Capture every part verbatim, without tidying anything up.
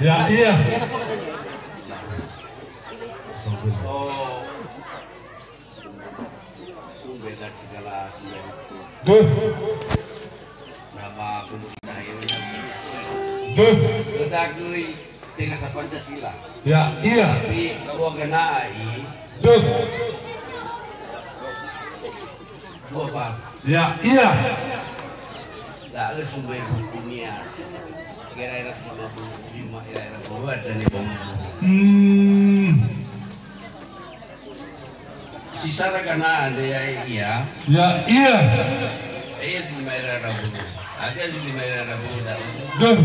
Ya'ia. So, sumbe da cigala sumbe. Duh. Nama pemerintahan ini. Duh. Kedagui. Tenga sa Pancasila. Ya'ia. Tapi keluarga na'i. Duh. Dua, Pak. Ya'ia. Da'ö sumber hukumnya. Kira-kira lima puluh lima, kira-kira dua dan lima puluh. Hmm. Si sara gana andre ya'ia. Ya'ia. Ia si lima ira rabu. Ada si lima ira rabu da'ö. Duh.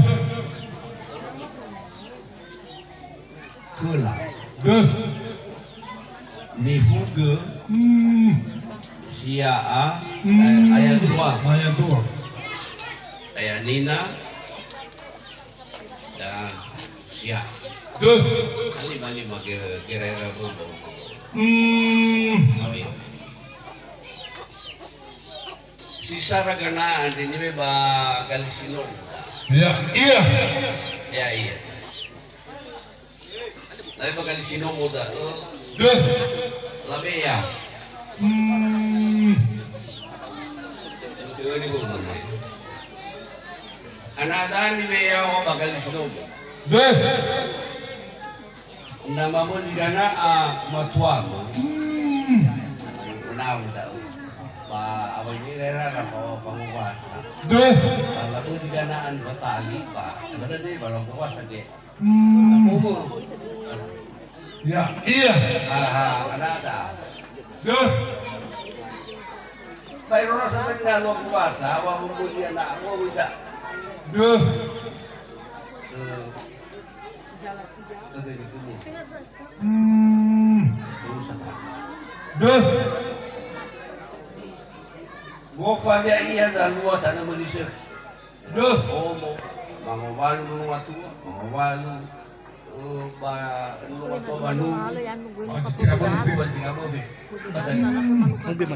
Khöla. Duh. Nifugö. Hmm. Sia'a. Hmm. Aya dua. Aya dua. Aya nina. Dan sia. Duh. Kali bali mage gerera bobo. Hmm. Amin. Si sara gana andre niwe ba Galisinomo. Ya'ia. Ya'ia. Tapi ba Galisinomo da'ö. Duh. Labea. Hmm. Dua ribu enam. Ana ada niwe yawa ba Galisinomo. Duh. Nama mözi gana a matuama. Hmm. Enam da'ö. Ba awai ni rera ra fa-, fangowasa. Duh. Ba labözi gana an batali ba. Ba dade ba fangowasa ge. Hmm. Bobo. Ya'ia. Aha, ada, ada. Duh. Baik, orang sampai nggak luar puasa, awak membeli anak, awak tidak. Duh. Eh, ada di sini. Hmm. Terus ada. Duh. Gofa dia iya dan luar tanah Malaysia. Duh. Omo, mangowalu nungo matua, mangowalu, eh, ba nungo matua ba nungo. Ba tiga puluh, ba tiga puluh.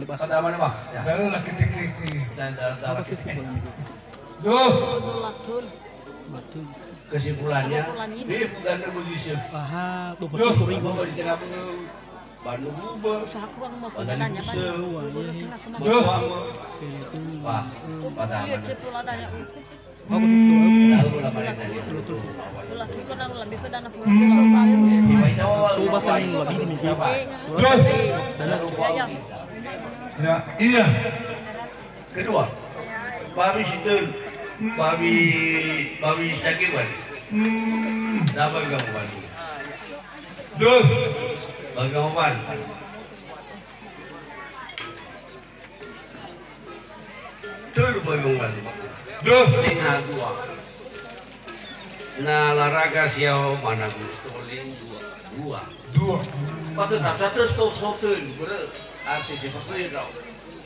Pada mana, Pak? Ya. Dah lah, ketik-ketik. Dan, dan, dan, ketik-ketik. Duh. Kesimpulannya, ini bukan negosiasi. Aha, duh. Duh. Apa di tengah puluh? Ba Nububa, ba Dalibuseu, ba Tuama, ba, ba Dama. Hmm. Tahu lah mereka ni. Hmm. Ba ita wa, wa, wa, wa, wa, wa, wa, wa, wa, wa, Ya'ia. Kedua, bawi si tölu, bawi, bawi sagiwan. Hmm. Daba gamuan. Duh. Bagawan. Tölu bagawan. Duh. Tenga dua. Na laraga siao mana gusto lin dua. Dua. Dua. Ba tetap satu stop hotel, bro. A C C pakai tau.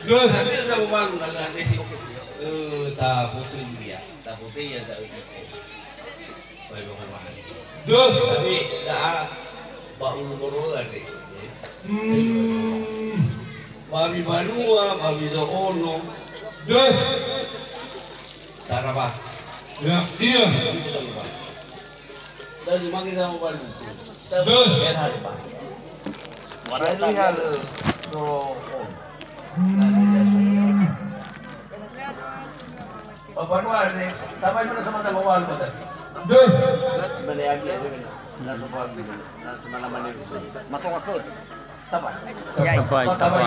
Duh. Tapi ada uang dalam A C C. Eh, tak hotel dia. Tak hotel ya, tak hotel. Duh. Tapi dah ba ulu boroa deh. Hmm. Bawi banua, bawi zo'ono. Duh. Taraba. Ya'ia. Taraba. Dari mangga sama balu. Duh. Biar hari, Pak. Warai lihat, eh, so, oh. Hmm. Bapak Nuar ni, sampai mana sama tanggal walu, Pak? Duh. Mana yang dia, dia mana? Nah, semua, nah, semalaman ni. Matong aku. Tabai. Tabai. Tabai. Tabai.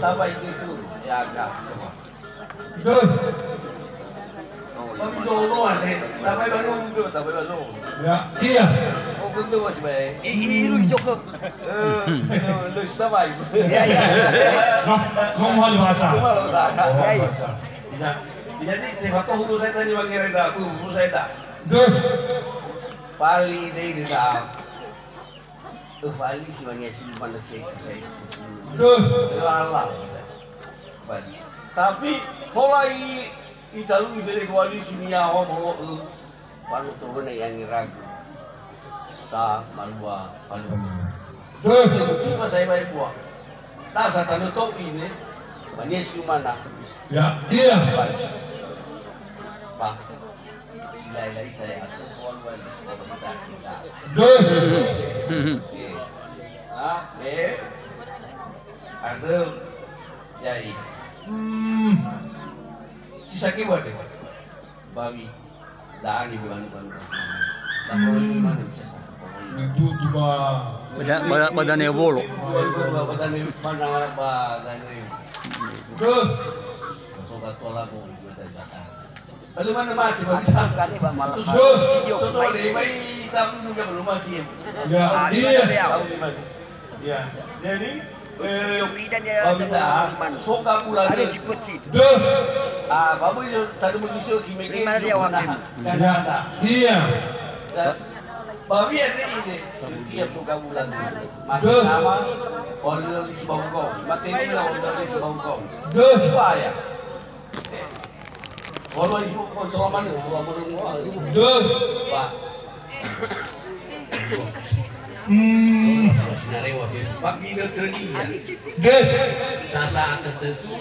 Tabai itu, itu. Ya, agak semua. Duh. Tapi Zolo ada. Tabai baru juga, tabai baru. Ya'ia. Oh, tentu masih baik. I, i, lu joko. Eh, lu, lu tabai. Ya, ya. Nah, mau hal bahasa. Mau hal bahasa. Mau hal bahasa. Tidak. Jadi, de facto hulu saya tadi bagi reda, bu, hulu saya tak. Duh. Pali deh, dia tak. Öfalisi wangia si lima na seki sai. Duh. Lala. Bali. Tapi tola i, italu i bele koalisi niyawa molo'ö. Panu tohöna iangeragu. Sa malua falu. Duh. Cuma saya baik buah. Tasa tanö to'i ne. Wangia si lima na. Ya'ia. Bali. Pak. Silai-lai taya atau Döh. Ah, eh. Andrö. Jadi. Hmm. Sisa kewa deh. Bawi. Da'ani bulan-bulan. Da'ani bulan-bulan. Itu cuma. Pada, pada, pada nebolo. Pada ne-, pada, pada ne-, Döh. Soga tola ko. Lalu mana mati, Pak? Kali, Pak, malah. Terus, terus, terus, boleh, mai tamu juga belum masih. Ya, iya. Tahu di mana? Ya. Jadi, eh, Pak Wita, soga bulan. Döh. Ah, Bapak itu tadi mau justru kimege. Lima dia wakil. Kan ada. Iya. Dan Bawi andre ine, setiap soga bulan. Mati nama, oli-oli si baugong. Mati nila oli-oli si baugong. Döh. Dua ya. Oli-oli si baugong, telah mana? Telah mana mua? Döh. Pak. Hmm. Sinarewa, Pak. Pak Gino Teli, ya. Döh. Sasa tertentu.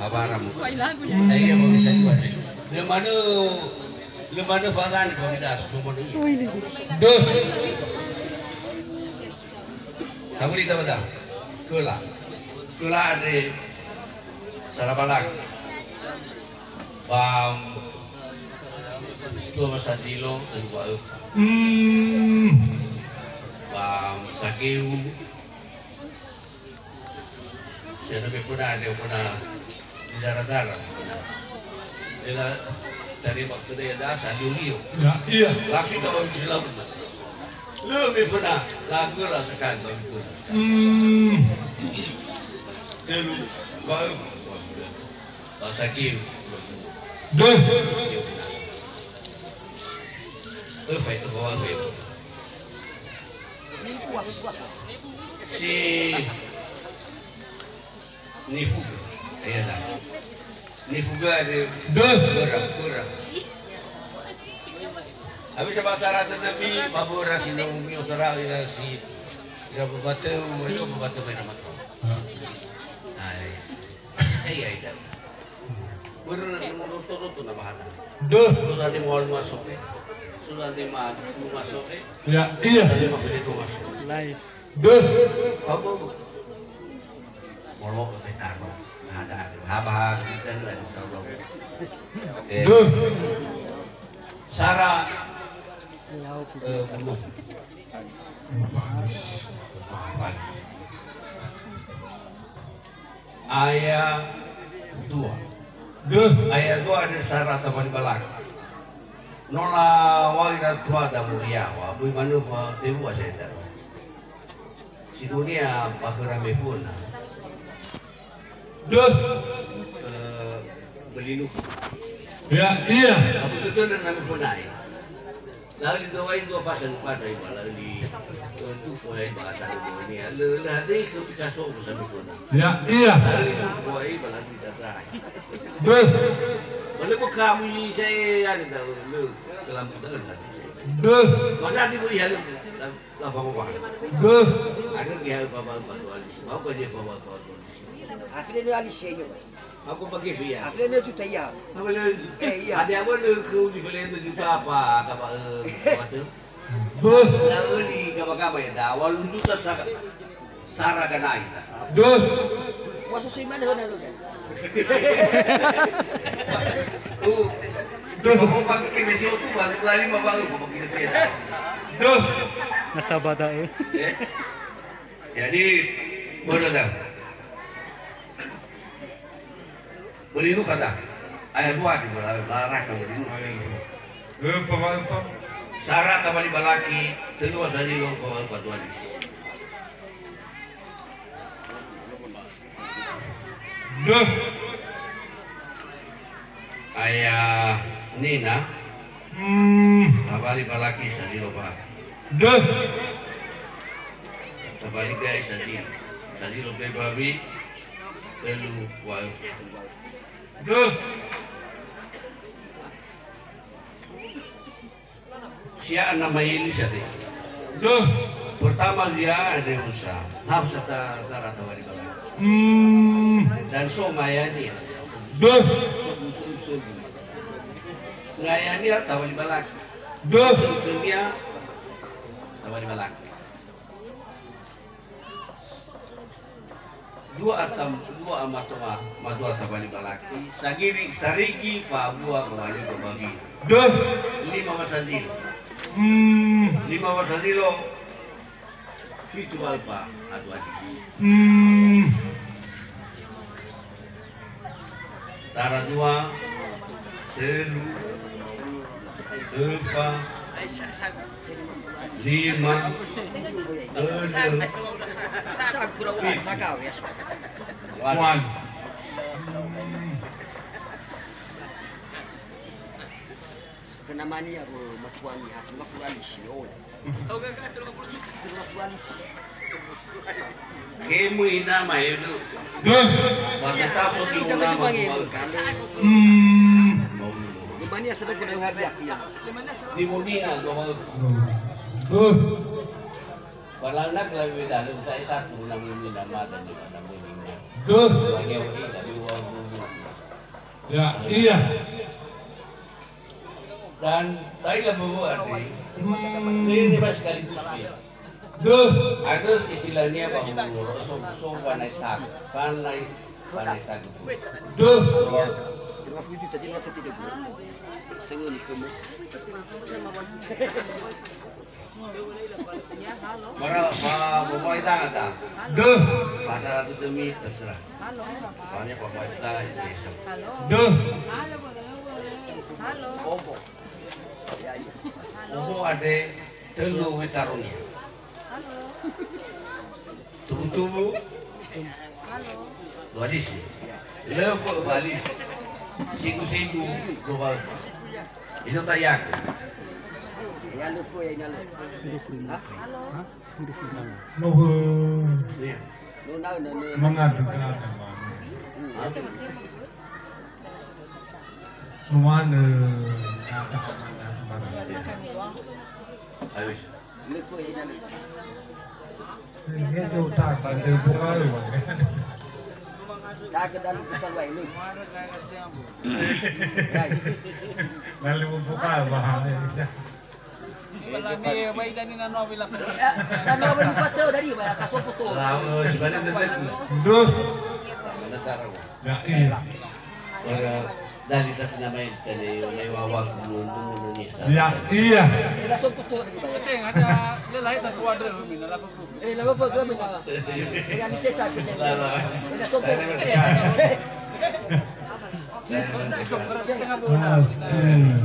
Abara mu. Iya, mau bisa juga. Lö manö, lö manö Fazan, kalau tidak, semua iya. Döh. Tabuli tahu dah. Köla. Köla andre sarabalang. Bam. Tua masa dilo, kedua. Hmm. Bam, sakeu. Saya lebih pernah, dia pernah di darat-darat. Dia cari waktu dia dah, saya liu-liu. Ya, iya. Langsung ke orang Islam. Lebih pernah, lagu lah sekarang, bagi pun. Hmm. Telu, baru. Bahasa Kim. Döh. Eh, baik, bawa, baik. Si nifuga. Iya, sa. Nifuga de. Döh. Böra, böra. Habis sama cara tetapi, baböra si naumi otara ira si, ira babateu, ira babateu main amat. Hai. Hai, hai, dah. Böra nomor roto-roto na bahana. Döh. Sudah di mall masuk, eh. Sudah di ma-, masuk, eh. Ya, iya. Sudah di masuk, itu masuk. Lain. Döh. Apa? Molo ke tano. Ada, ada. Haba, kita dulu, insya Allah. Eh. Döh. Sara. Eh, belum. Ayat dua. Döh. Ayat dua ada sara tabali balak. No lawai ra tuada mulia, wa bui manö fa tewua saya tahu. Sidunia pakhöra mefuna. Döh. Eh, belinuh. Ya, iya. Apa betul dan nami funai? Lalu dua dua pasang pada iba lalu di, eh, tu funai ba tanah dunia. Le, le hati ke Picasso bersama funai. Ya, iya. Lalu tu funai ba lalu di datai. Döh. Boleh buka mui saya ada tahu le kelambu tahu hati. Döh. Maka di beri halu. Lah, apa-apa. Beuh. Ada dia apa-apa, apa-apa. Mau kerja apa-apa, apa-apa. Akhirnya dia alih sih, yuk. Aku pakai via. Akhirnya dia juta, iya. Apa lagi? Eh, iya. Ada apa lagi kau di beli juta apa? Kata, eh, apa tu? Beuh. Dah beli, kata, kata, ya, dah. Walu juta sa-, sara ganai. Beuh. Puasa sih mana, mana lu, kan? Tuh. Tuh. Kalau pakai P C O tuh, baru lari mah baru, kalau pakai dia. Tuh. Nasaba da'ö. Ya. Jadi, boleh dah. Belinuh kata. Ayat dua di bala-, balaraka belinuh. Efa, efa. Sara tabali balaki, tenua sahila, efa, efa, dua di. Döh. Ayah nina. Hmm. Tabali balaki sahila ba. Döh. Tabali gai sahila. Sahila be bawi. Telu wa. Döh. Sia'a nama Elisa te. Döh. Pertama sia'a de usa. Hafsa ta sara tabali balaki. Hmm. Dan so ngayania. Döh. So, so, so, so. Ngayania tabali balaki. Duh. Usunia, tabali balaki. Dua atam, dua amatonga, madua tabali balaki. Sagiri, sarigi, fabua, kawali, babawi. Duh. Lima wasa zilo. Hmm. Lima wasa zilo. Fitu alfa, adu adis. Hmm. Sara dua, telu, empat, lima, enam, tujuh. One. Kena mania, eh, matuangi, ha, tengah puluh alis, oh. Tengah puluh alis. Kemu ina ma edo. Duh. Batu taso di ulama. Hmm. Mania sedang kena hadiah, ya. Di Modina, dua. Duh. Balanak lebih dalam saya satu, namun ini nama dan juga namun ini. Duh. Bagi orang ini, tapi uang dulu. Ya, iya. Dan taila bawa ade. Hmm. Ini mas sekaligus ni. Duh. Agus istilahnya bahwa so so panai tag, panai panai tag. Duh. Terima kasih tadi waktu tidak. Tengok ni kamu. Mara, ma, ma, ma, ita kata. Duh. Pasal satu demi terserah. Soalnya Pak Wali kita itu Islam. Duh. Obo. Obo ade telu wetaronia. Tubu-tubu. Dua lisi. Lefo balis. Siku-siku dua balis. Ino tayaku. Ya lefo ya ina lefo. Hah? Hah? Hah? Iya. Mengadu ke agama. Nuane kata amanah barang. Habis. Ini jauh tak ada buka lu. Tak ada dalam kita luar ini. Lalu buka bahan. Wala ne, wai dani na noa wila. Eh, na noa wila fato dari, wai, ka sopo to. Lawa, sebenarnya tentu. Duh. Mana sarang? Ya, iya. Ora dari satu nama yang tadi, oleh wawa kuno, kuno, kuno, ni, ya, iya. Eh, ka sopo to dari, wai. Keceng, ada lelai tak suara, mina, laku. Eh, lawa apa ke, mina? Eh, yang bisa tak, bisa. Lawa. Eh, ka sopo. Eh, ka sopo. Ah, hmm.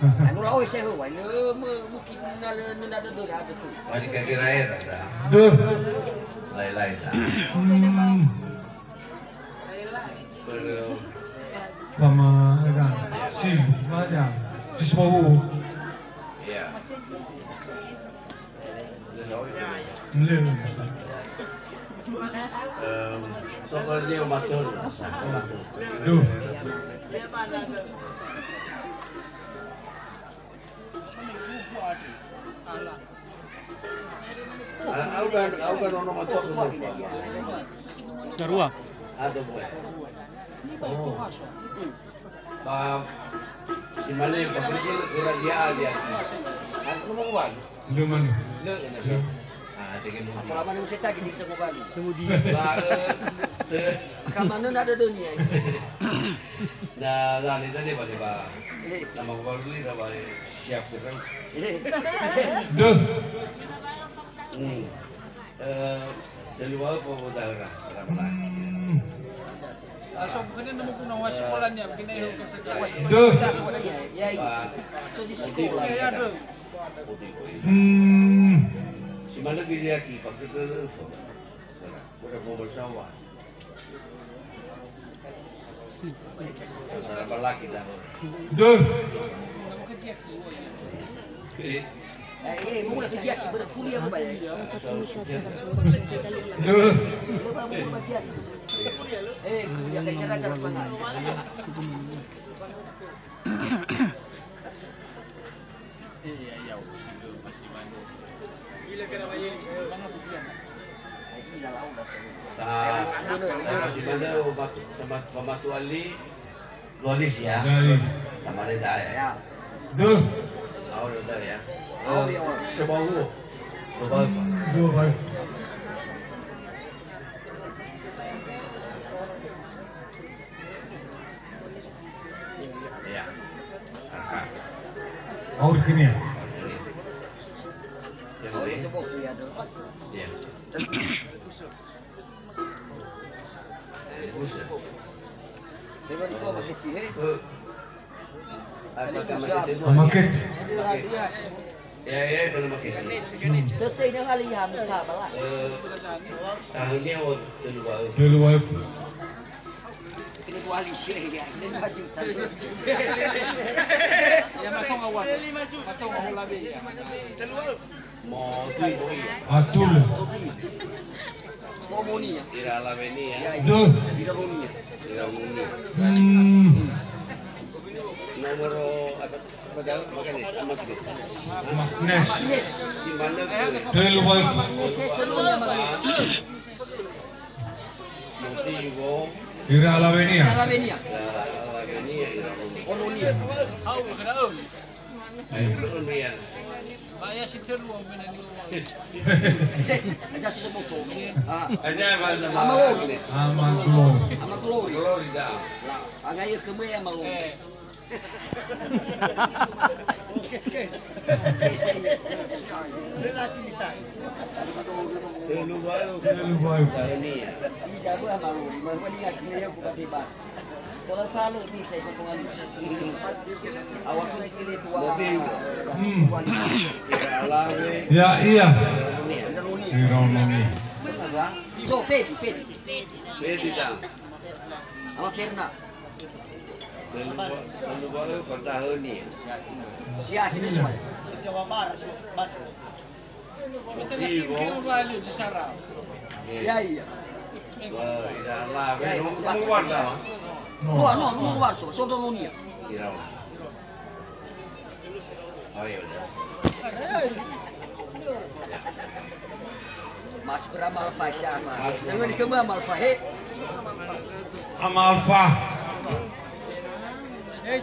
Anu la'ohe sehewai, lö mö-, mungkin na lö, na dödö da betul. Wali kage raera da. Duh. Lain-lain da. Hmm. Belum. Sama, ya kan? Sim, baca. Siswa. Iya. Beliau. Em, sokol dia matur, matur. Duh. Ah, au kan, au kan ono matur. Darua. Ada buat. Oh. Ba, si mane, ba, pergi, ora dia aja. Aku mau wan. Lö manö. Lö, lö. Ah, tege mu. Apa lama ni saya tagi di Sagobalu. Ba, eh, eh. Ka manö na ada dunia. Na, na, ni tadi ba, ba. Eh. Nama baru ni, ba, siap sekarang. Eh. Duh. Hmm. Eh, Telu wa'ö fo daerah, Sarah Malaki. Hmm. Langsung bukan nemu guna wasi sekolah ni, bikin ayo ke sekolah. Duh. Pak, so di sekolah. Ya, ya, duh. Hmm. Si mana gejaki, Pak, kita fo. Udah mau bersama. Salah apa lagi dah? Duh. Eh, eh, mau lagi dia, berkuliah apa ya? Duh. Eh, kuliah kayak cara-cara. Ta, ta, si mana, sama, sama tuali, tuali sih ya. Tuali. Sama ada ya. Duh. Awal ya. Awal ya, awal. Sebau. Dua baris. Dua baris. Ya. Aha. Awal kini ya. Yang lain. Coba ya, dong. Ya. Coba dulu pakai cih, eh. Pakai. Ya, ya, kalau pakai. Tetei dia kali ya, minta balas. Eh, tahunnya waktu dua. Dua. Kena dua kali sih, ya. Lima juta. Ya, matong awal. Matong awal lagi, ya. Mo tui boi. Atul. Ira alawenia. Duh. Ira alawenia. Hmm. Nomoro apa? Pada Magnes, Magnes. Magnes. Magnes. Telu baris. Magnes, telu baris. Motibo. Ira alawenia. Ira alawenia. Ira alawenia, ira alawenia. Ayo, belum ya. Ba ya si telu, wa'ö mena ni wa'ö. Aja si semoto. Ah. Aja, Ama Glory. Ama Glory. Ama Glory. Glory da. Lah, angaya kemue Ama Glory. Eh. Kes, kes. Kes, iya. Telu baru. Telu baru. Ini ya. Ida dua Ama Glory. Mama ni aku, aku pakai ba. Kalau selalu ni saya potong halus. Awak ni kiri tua. Hmm. Ya, iya. Ira alawenia. So, Fedi, Fedi. Fedi dah. Awak kena. Telu ba-, telu baru pertahun ni. Siap, ini semua. Jawa Barat, Barat. Iya, iya. Wah, ira alawenia. Nomor warna. Nomor, nomor warna, so, so, nomor ni. Ira. Oh, ya udah. Mas Bram Alfa siapa? Jangan dikemah Ama Alfa, he. Ama Alfa. Eh,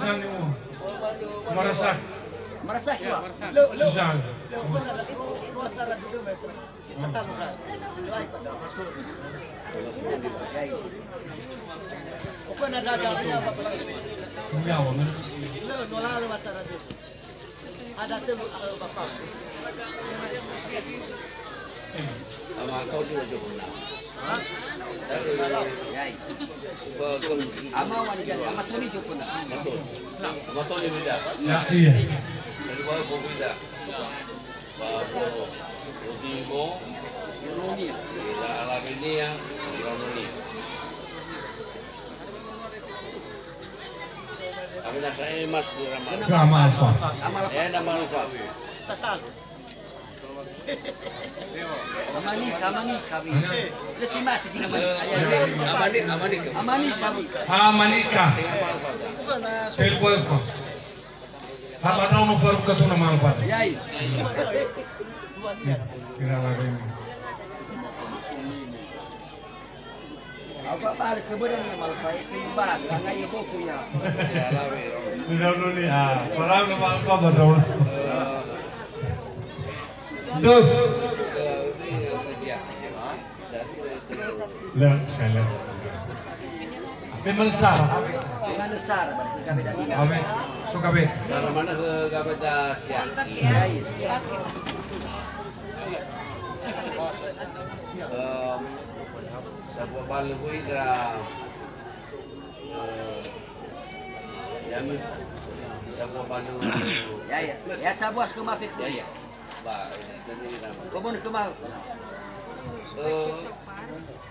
nani mo? Marasa. Marasa, ya. Susah. Nyawa, men. Ada tu, eh, Bapak. Ama Toni Jofona. Hah? Yai. Ama wani jadi, Ama Toni Jofona. Betul. Ama Toni beda. Ya, iya. Dari bawah beda. Babo, Rodrigo, Ira alawenia, Ira alawenia. Kami nasa emas di Rama. Ke Ama Alfa. Eh, nama Alfa. Ama Nika, Ama Nika, bi. Lesi mati gina Ama Nika. Ama Nika, Ama Nika. Ama Nika, Ama Nika. Ama Nika. Ama Alfa. Tel Alfa. Haba nono faruka tuna Ama Alfa. Yai. Ira alawenia. Apa balik ke badan Ama Alfa itu, Bang? Langai itu ya. Ira alawenia. Ira alawenia. Ah, parang nama apa, Bang? Duh. La, saya lihat. Memang sah. Memang sah, berarti gabe dari. Amin. So gabe. Sara mana ke gabe da sia? Em, sambua balu bui da, eh, ya, mi. Sambua balu. Ya, ya. Ya, sambua skema fitri. Ya, ya. Ba, ini nama. Komon kemal. Eh,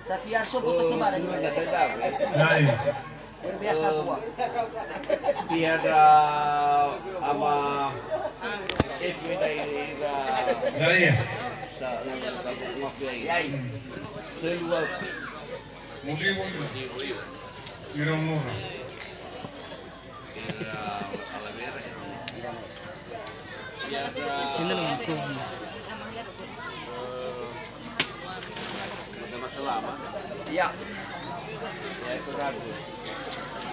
Tapi harus foto kemarin. Nah, iya. Luar biasa tua. Tiada ama, eh, beda ini, dah. Nah, iya. Sa-, sa-, maaf ya, ini. Yai. Keluar. Mulia, mulia. Ira murah. Ini loh, itu. Ada masalah, Mak? Iya. Ya, itu bagus.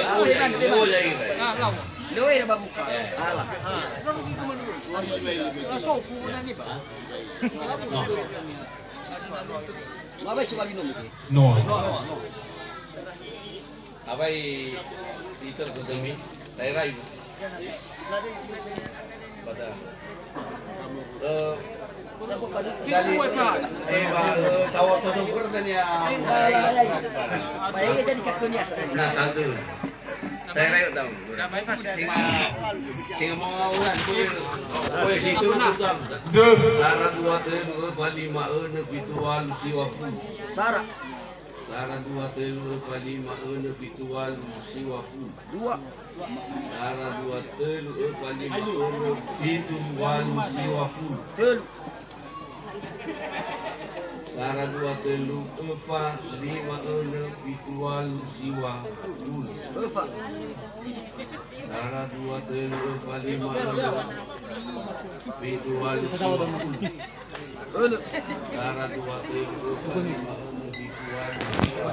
Leo ya ira. Leo ira ba buka. Ala. Mabai sebab minum itu. No. Awai itu demi daerah ibu. Pada. Eh, dari, eh, ba, eh, tawa todong kerja ni, ah. Nah, tante. Daerah yuk, tahu. Tinggal, tinggal mau orang, boleh, boleh situ, betul, betul. Sara dua telu, eh, empat lima, enam, pitu, walu, siwa, fulu. Sara. Sara dua telu, empat lima, enam, pitu, walu, siwa, fulu. Dua. Sara dua telu, empat lima, enam, pitu, walu, siwa, fulu. Telu. Sara dua telu, empat lima, enam, pitu, walu, siwa, fulu. Empat. Sara dua telu, empat lima, enam, pitu, walu, siwa, fulu. Dara dua telu, dua lima, enam, tujuh, dua.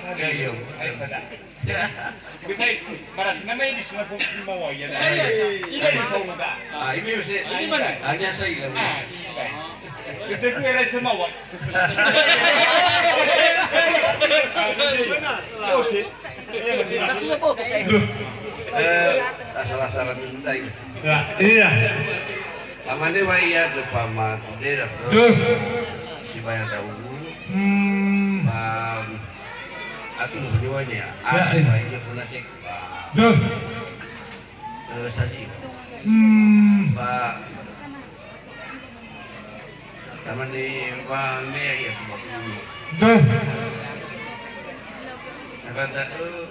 tadi. Ya, ya. Ayo, pada. Ya. Bisa ikut. Marasi nama ini semua pun mau ya. Iya, iya. Ini di sana, Kak. Ah, ini bisa. Ah, ini mana? Hanya saya. Ah, iya. Itu tuh era itu mau. Benar. Terus sih. Sasuya bobo saya. Duh. Eh, asal-asalan dulu tadi. Ya, iya. Amane wa iya de pama tudera. Duh. Si bayar dahulu. Hmm. Pam. Atu lu penyuanya. Ya, iya. Aku wa iya pernah sek. Duh. Eh, sadi. Hmm. Pak. Taman di Bang Mary ya, Pak. Duh. Kata, eh,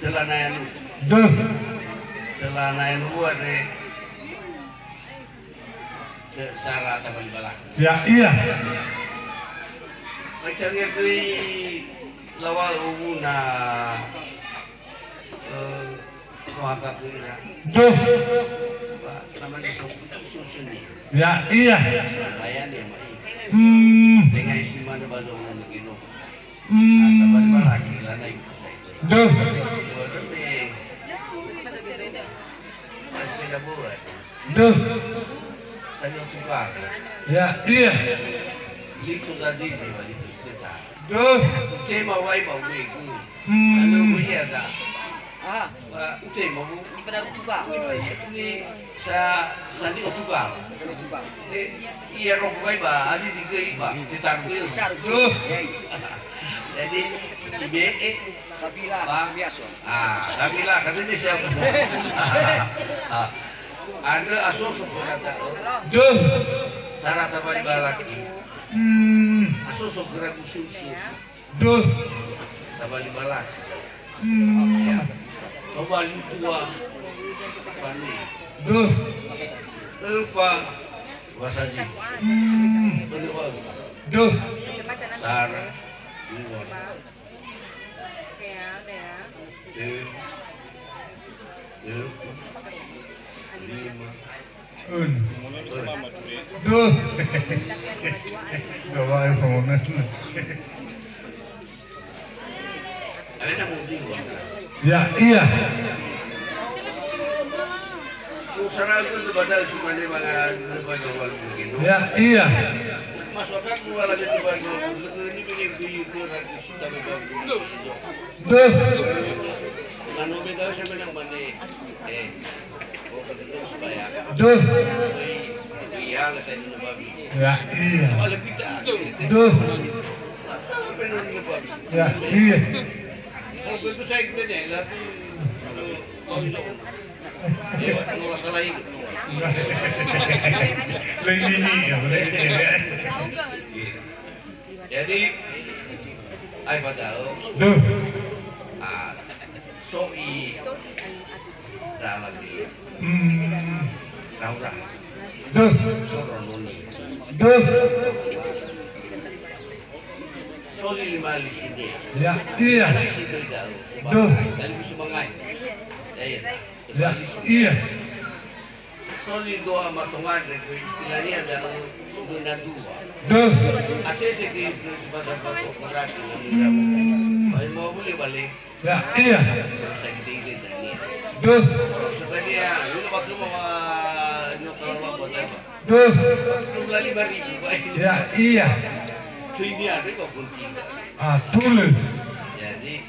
Töla naya nu. Döh. Töla naya nu andre. Te-, sara tabali balakhi. Ya'ia. Mai caria göi laŵa'ö owuna, eh, no haka khö ira. Döh. Ba, namane so-, so-, suni. Ya'ia. Bayani mai. Hmm. Tenga isi mana ba zona mungkin no. Hmm. Tabali balakhi, lana ibu saya. Döh. Sebab tu ni, pas sepeda bola tu. Döh. Saya tukar. Ya'ia. Litu tadi ni, balik sepeda. Döh. Tema wai bau ni. Hmm. Anu bu iya dah. Ah. Ba, utema bu. Ni pada rutuba. Ni sa-, sani otuba. Sani otuba. Eh, iya roh bai ba, azizi göi ba, setar göi. Setar göi. Jadi, ibe'e. Kabila, ba, biasa. Ah, kabila, katanya siapa? Ah. Andrö asoso khöra da'ö. Döh. Sara tabali balakhi. Hmm. Asoso khöra gusu-gusu. Döh. Tabali balakhi. Hmm. Tobali dua. Pani. Döh. Öfa. Wasaji. Hmm. Öfa. Döh. Sara. Dua. Döh. Döh. Lima. Ön. Döh. Coba ya, Pak Monas. Ya'ia. Ya'ia. Döh. Döh. Ya'ia. Döh. Ya'ia. Lain ini ya, lain ini ya. Jadi, ai fada'ö. Döh. Ah, so i dalam di. Hmm. Raura. Döh. So rononi. Döh. So lima lisi dia. Ya'ia. Lisi dia da'ö. Döh. Dan bisa mengai. Ya, ya. Ya'ia. So zi dua matonga andre göi istilahnia da'ö sudöna dua. Döh. Asese göi göi sebata bato berarti namira. Hmm. Bai mau boleh balik. Ya'ia. Bisa kita ini dan ini. Döh. Sebenarnya, ini waktu mau, ah, ini kalau mau buat apa? Döh. Belum lima ribu, Pak. Ya'ia. Itu ini ada kok kunci. Ah, tulö. Jadi,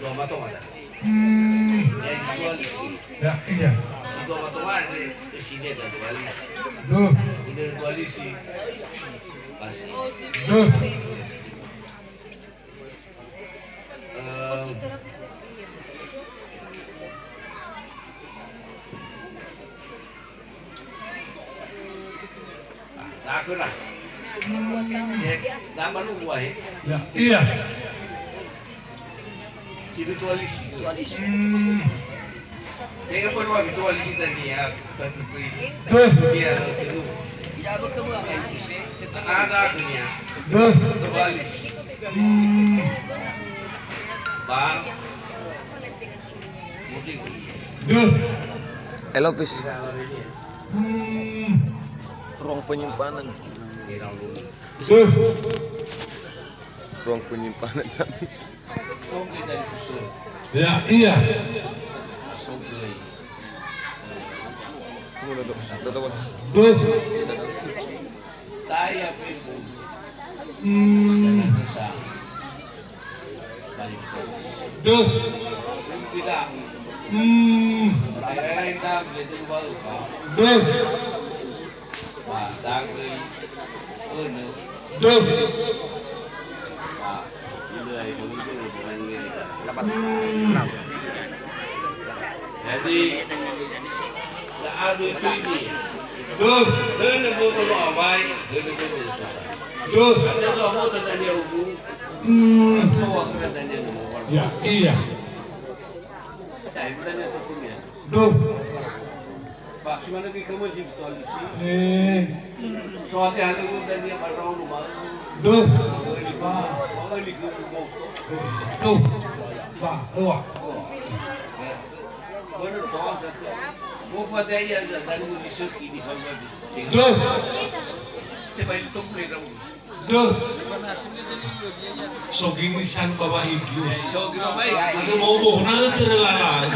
dua matonga ada. Hmm. Jadi, dua lisi. Ya'ia. Si dua matonga andre, sini ada dua lisi. Döh. Ini ada dua lisi. Pas. Döh. Em. Ah, da'ö lah. Eh, nama lu buah, eh? Ya'ia. Spiritualis. Spiritualis. Hmm. Tenga perlu spiritualis tadi ya, bantu beri. Döh. Dia lalu dulu. Ya, betul, Bang. Ada akhirnya. Döh. Spiritualis. Hmm. Bang. Döh. Elopis. Hmm. Ruang penyimpanan. Döh. Ruang penyimpanan kami. Ya'ia. Döh. Hmm. Döh. Hmm. Döh. Döh. Hmm. Jadi, döh. Döh. Hmm. Ya'ia. Duh. Ba, si manö göi khömö zi fitualisi. Eh. So, ate halöŵö dania ba ndraono ba. Duh. Ba. Ba, öli khö boto. Duh. Ba, dua. Börö toa satu. Mo fada ia, dan mo zi sökhi ni fada. Duh. Coba itu mulai dulu. Duh. So gini san bawa iki. So gini bawa iki. Ada mau boh na terlala.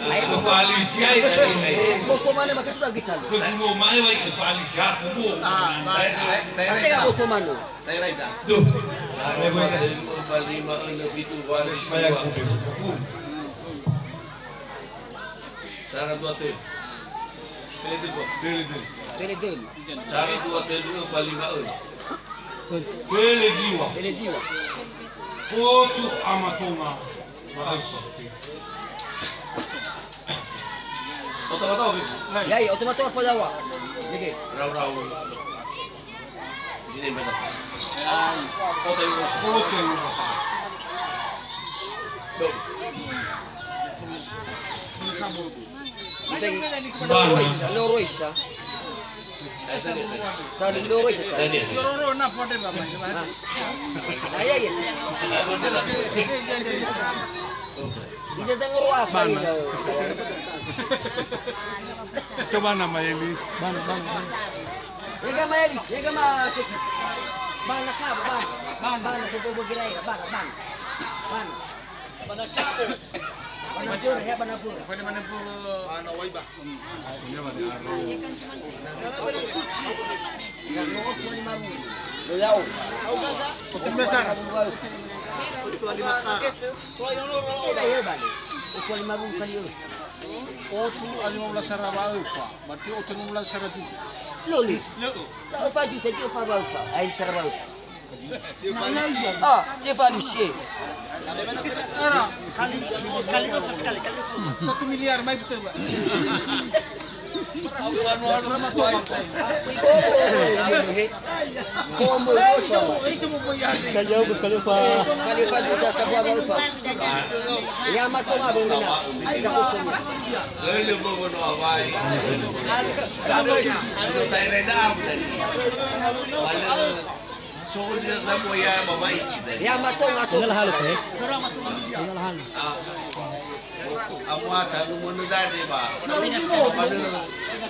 Kepalisi ai tadi. Boto mana maka sudah kita. Terus mau mai wa kepalisi aku boh. Ah, baik, baik. Nanti nggak boto mana? Duh. Saya mau lima enam itu wali. Saya aku. Sara dua tölu. Pele tölu. Pele tölu. Pele tölu. Sara dua tölu, öfa lima ölu. Pele jiwa. Pele jiwa. Otu ama tonga. Ma'ösö. Oto-oto, Bi. Yai, oto-oto, Fazawa. Nggih. Rau-rau. Sini, Mbak. Oto, Ibu. Oto, Ibu. Tuh. Loro isa, loro isa. Tadi loro isa, tadi. Loro na fode, Bapak. Saya ya sih. Ija tangoro apa nih? Coba nama Elis. Mana, mana, mana? Ega ma Elis, ega ma Keti. Bana ka, bana. Bana, bana, bana. Bana ka, bos. Bana pura, ya, bana pura. Bana, bana pura. Bana waiba. Otu a lima belas sara wa öfa, berarti otu enam belas sara juta. Loli. Lö. La öfa juta, dia öfa wa öfa. Ai sara wa öfa. Ah, dia Faris, eh. Era, kali, kali berapa sekali? Kali satu miliar, mai betul, Pak. Kali apa, kali apa? Ya, mato ma be mena. Kita susun. Lalu bobo no awai. Lalu taireda tadi. Lalu soal dia sama ya babai. Ya mato ngaso. Tinggal hal, eh. Tinggal hal. Amu ata nu menedari ba.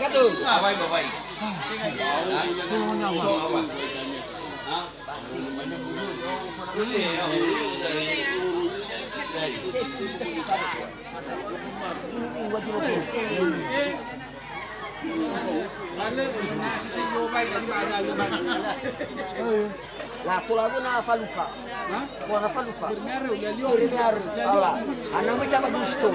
Kado. Awai babai. So awai. La tola guna faluka. Hah? Tola na faluka. Bermearu, ya, liu. Bermearu. Ala. Ana mai tama gusto.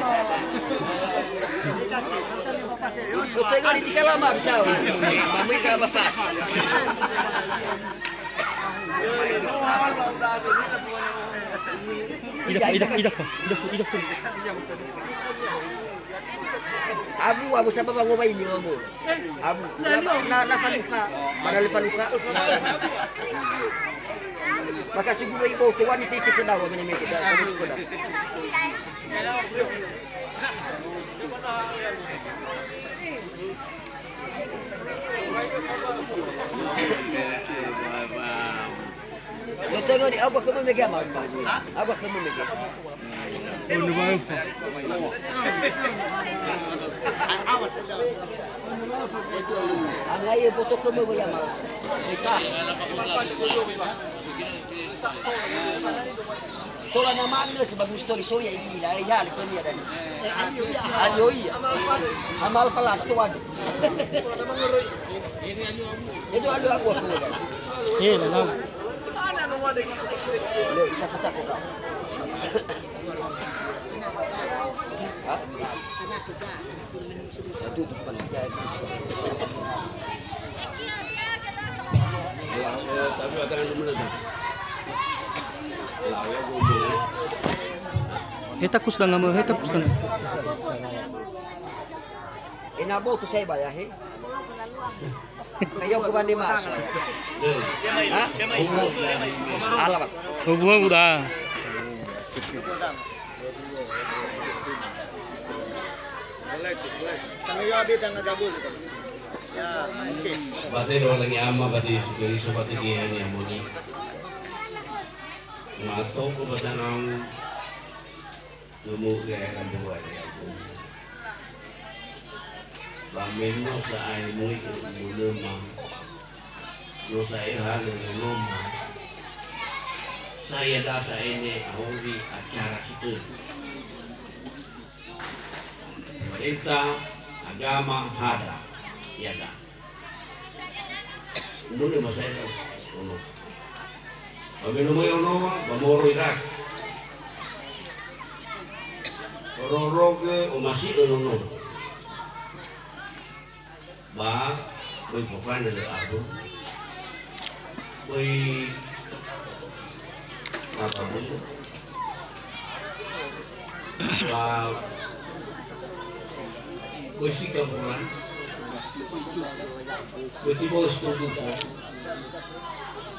Otenga di tiga lama bisa. Mamui ka bapas. Ida, ida, ida, ida, ida, ida. Abu, abu siapa bang ngobain ni, abu? Abu. Na, na, na faluka. Mana le faluka? Maka si guru ibu tuan itu itu kenal, mana mereka dah. Lo tengo ni, abu kamu mege ama. Abu kamu mege. Onu wa öfa. Angai boto kamu mege ama. Ita. Tola nama anu sebagus tori soya ini lah ya lepas ni ada ni. Ayo iya. Amal falas tu ada. Itu ada aku aku. Eh, lalau. Lo, ita kata kok. Hah? Aduh, depan dia. Tapi ada yang mana? Heta kus ganga me, heta kus ganga. Ena botu saya bayar he. Kayo ku bani mas. Ha? Ala bak. Hubungan udah. Kami yo abi tanggal gabul. Ya, oke. Ba da'e Lowalangi Ama, ba da'e Yesu Keriso, ba da'e Geheha Ni'amoni'ö. Mato ko ba danau, nomo gaya rambuwa ya. Ba menno sa'ae moi ke mulema. No sa'ae halö mulema. Saya da sa'ae ne auri acara si tölu. Pemerintah, agama, hada, iada. Mune masai ono. Ba me no moe onoa, ba moroi raga. Rorogö omasi'ö nono. Ba, böi fofana lö abu. Böi apa böi. Ba, böi sika bulan. Böi tiba setuju.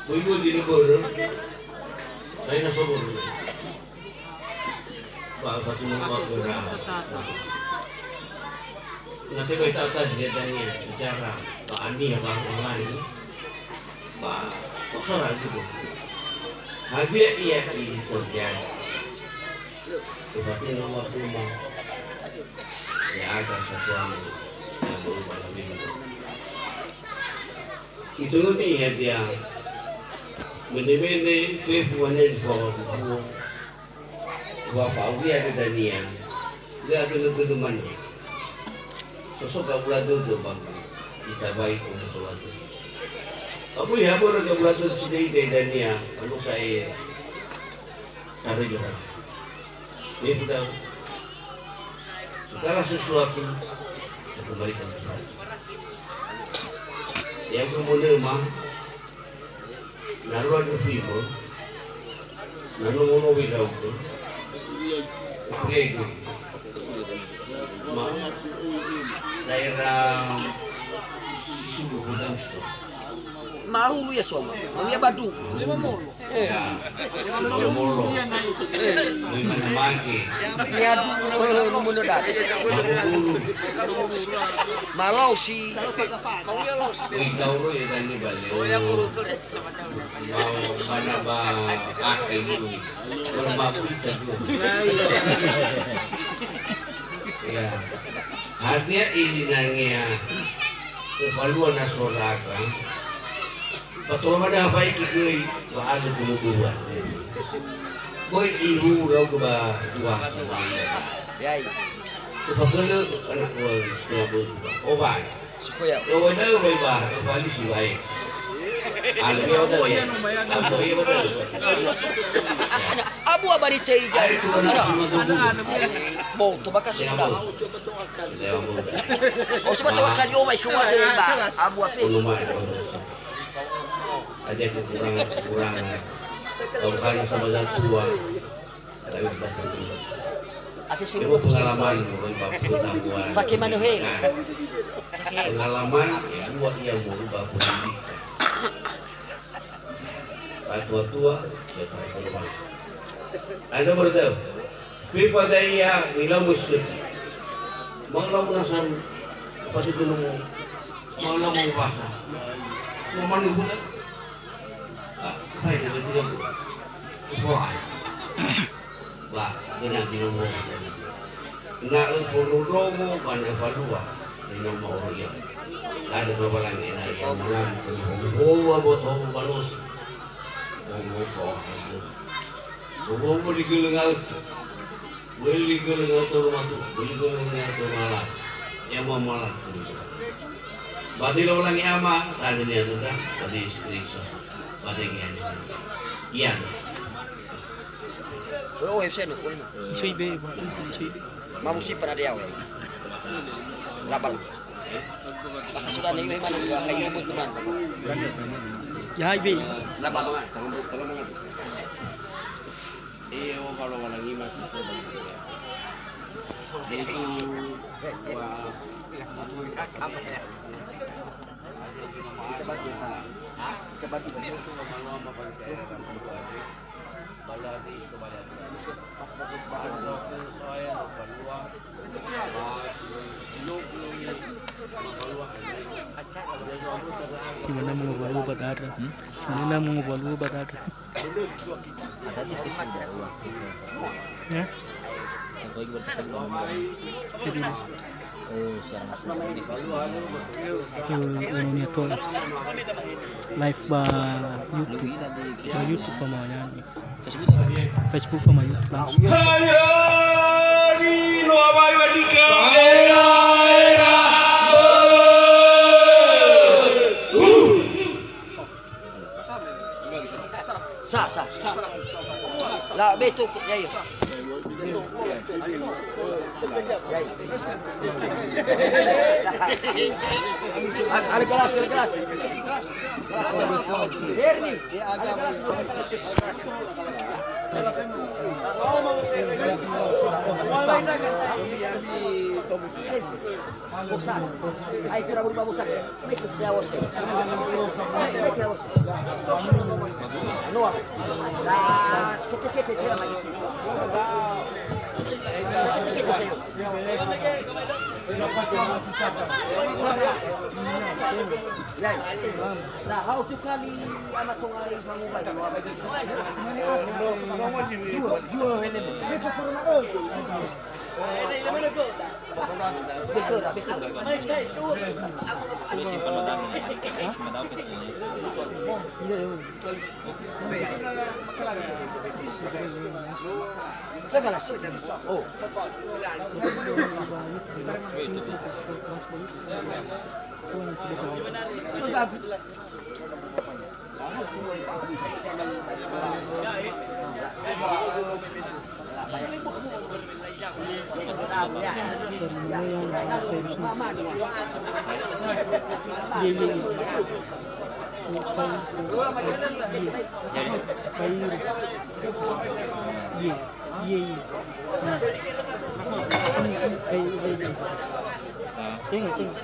Böi böi di börö. Lain asa börö. Ba fatunö ba khöra. Na tebai tata zi dania bicara ba ani ya ba lain. Ba toksara gitu. Hadir ia ini terjadi. Fatunö ba khöma. Ya ada satuan. Itu nanti ya dia. Mene-mene fefu ane di bawah buku. Wa fa'auria dania, lö agölö-gölö mane. Soso gabula dödö bangun, ita baik untuk sholat. Abu ya boro gabula dödö sidai dai dania, anu saya tarjua. Ini sudah segala sesuatu kita kembalikan kepada Allah. Yang kemudian mah, Na rua dufi'ö, na nono-nono wiraugö, ukurege. Ma, daerah Sisubu Gudang Store. Mahulu ya suama, mami abadu. Ya. Molo. Mui mana mage. Niadu, eh, numono datu. Mabuburu. Malosi. Ui tauro ya tani bale. Mau mana ba ake dulu. Mau mabu ita dulu. Ya. Hadia ini nangea. Kefalua na soraga. Ba tola mada hafai kikei, ba ada gulu dua. Boi ihu rau ke ba dua. Yai. Kepakele anak gua setengah bulu. Oh, bai. Supaya. Lo wena bai ba, kembali si bai. Albi ada ya. Albi ada. Abu abari cai jai. Bo, to bakasi. Oh, coba tahu kali, oh, bai, coba deh, ba. Abu Afif. Ada kekurangan-kekurangan. Kalau karena sama satu tua, tapi kita Afif sini. Itu pengalaman, pengetahuan. Pakai mana, he? Pengalaman, ya, buat yang merubah pendidikan. Tua-tua, saya tak tahu. Ada berita. Fefu da'ia nilau musik. Mau lau nasan, apa itu dulu? Mau lau mau pasar. Mau mana pula? Ah, apa itu betul? Sebuah. Ba, gena di rumah. Na fondrondrongo ba na falua. Ina mau ya. Ada berbalang ina ya malam. Bawa botol balus. Bawa botol. Bobo di gölö ngaötö. Böli gölö ngaötö rumah tu, böli gölö ngaötö rumah la. Ya mau malam tu. Ba da'e Lowalangi Ama, tadi ni anu kan, ba da'e Yesu Keriso, ba da'e Geheha. Iya. Oh, oh, saya no, oh, no. Sui be, sui be. Mamu si pernah dia, weh. Labal. Maka sudah nih, mana juga, kayak ibu teman. Ya, ibu. Labal. Iya, oh, kalau orang ini masih coba. Jadi, wah. Kita bantu, ha? Kita bantu. Bala di, coba lihat. Pas bagus, bagus. Saya lupa dua. Badara. Hmm? Sebenarnya mau ngobrol dulu Badara. Ada di Facebook dah, ulang. Ya? Contoh juga di Facebook. Jadi, eh, siaran langsung di Facebook. Eh, unu nia to. Live ba YouTube. Ba YouTube sama ya. Facebook sama YouTube langsung. Hayani no abai wadika. Sa, sa. La beto ya ya. Al kelas, al kelas. Herni. Bosan. Ai kira berubah bosan. Mai ikut saya bosan. Mai ikut saya bosan. Noa. Nah, kete-kete saya lagi. Kete-kete saya. Nah, hau sekali anak tongai mau baik. Betul, betul. Simpan modal. Simpan dapat. Ye, ye. Tengok, tengok.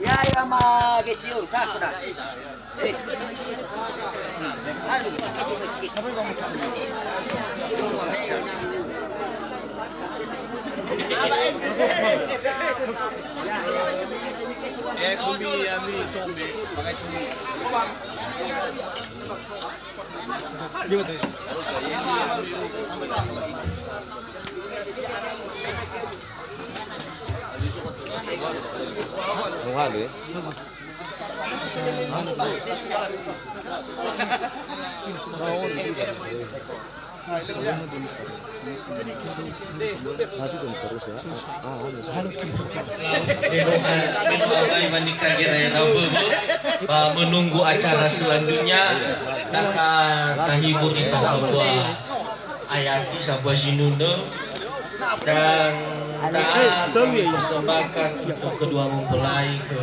Ya, ya, ma, kecil, tak kena. Eh. Aduh, kecil, kecil. Eh, kumi, ami, tombe, pakai kumi. Muhali. Nanti dong terus ya. Ah, ah, ah, Mendoa, mendoa baik menikah gerai Rabu, Bu. Ba menunggu acara selanjutnya, akan tahibur kita sebuah ayati, sebuah sinunde, dan akan kami persembahkan untuk kedua mempelai ke